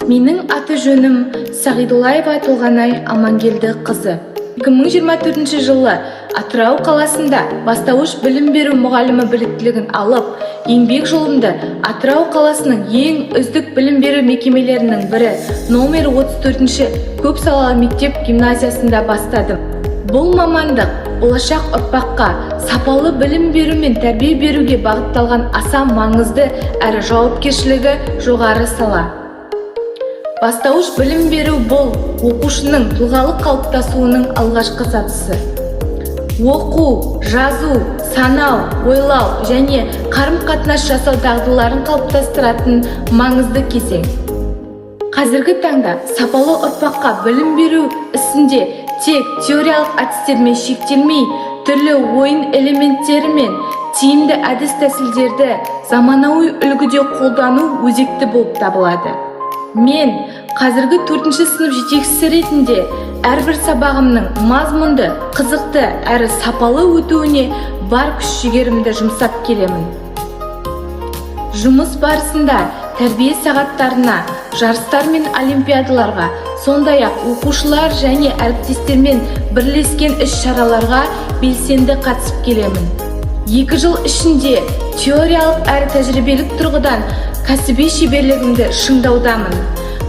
Менің аты жөнім Сағидуллаева Толғанай Амангелді қызы. 2024 жылы Атырау қаласында бастауыш білім беру мұғалімі біліктілігін алып, еңбек жолымды Атырау қаласының ең үздік білім беру мекемелерінің бірі, номер 34 көпсалалы мектеп гимназиясында бастадым. Бұл мамандық болашақ ұрпаққа сапалы білім беру мен тәрбие беруге бағытталған аса маңызды әрі жауапкершілігі жоғары сала. Бастауыш білім беру – бұл оқушының тұлғалық қалыптасуының алғашқы сатысы. Оқу, жазу, санау, ойлау және қарым-қатынас жасау дағдыларын қалыптастыратын маңызды кезең. Қазіргі таңда сапалы ұрпаққа білім беру ісінде тек теориялық әдістермен шектелмей, түрлі ойын элементтері мен тиімді әдіс-тәсілдерді заманауи үлгіде қолдану өзекті болып табылады. Мен қазіргі төртінші сынып жетекшісі ретінде әрбір сабағымның мазмұнды, қызықты әрі сапалы өтуіне бар күш-жігерімді жұмсап келемін. Жұмыс барысында тәрбие сағаттарына, жарыстар мен олимпиадаларға, сондай-ақ оқушылар және әріптестермен бірлескен іс-шараларға белсенді қатысып келемін. 2 жыл ішінде теориялық әрі тәжірибелік тұрғыдан кәсіби шеберлігімді шыңдаудамын.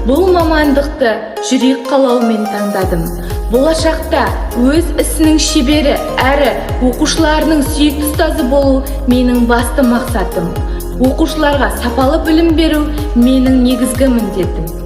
Бұл мамандықты жүрек қалауымен таңдадым. Болашақта өз ісінің шебері әрі оқушыларының сүйікті ұстазы болу – менің басты мақсатым. Оқушыларға сапалы білім беру – менің негізгі міндетім.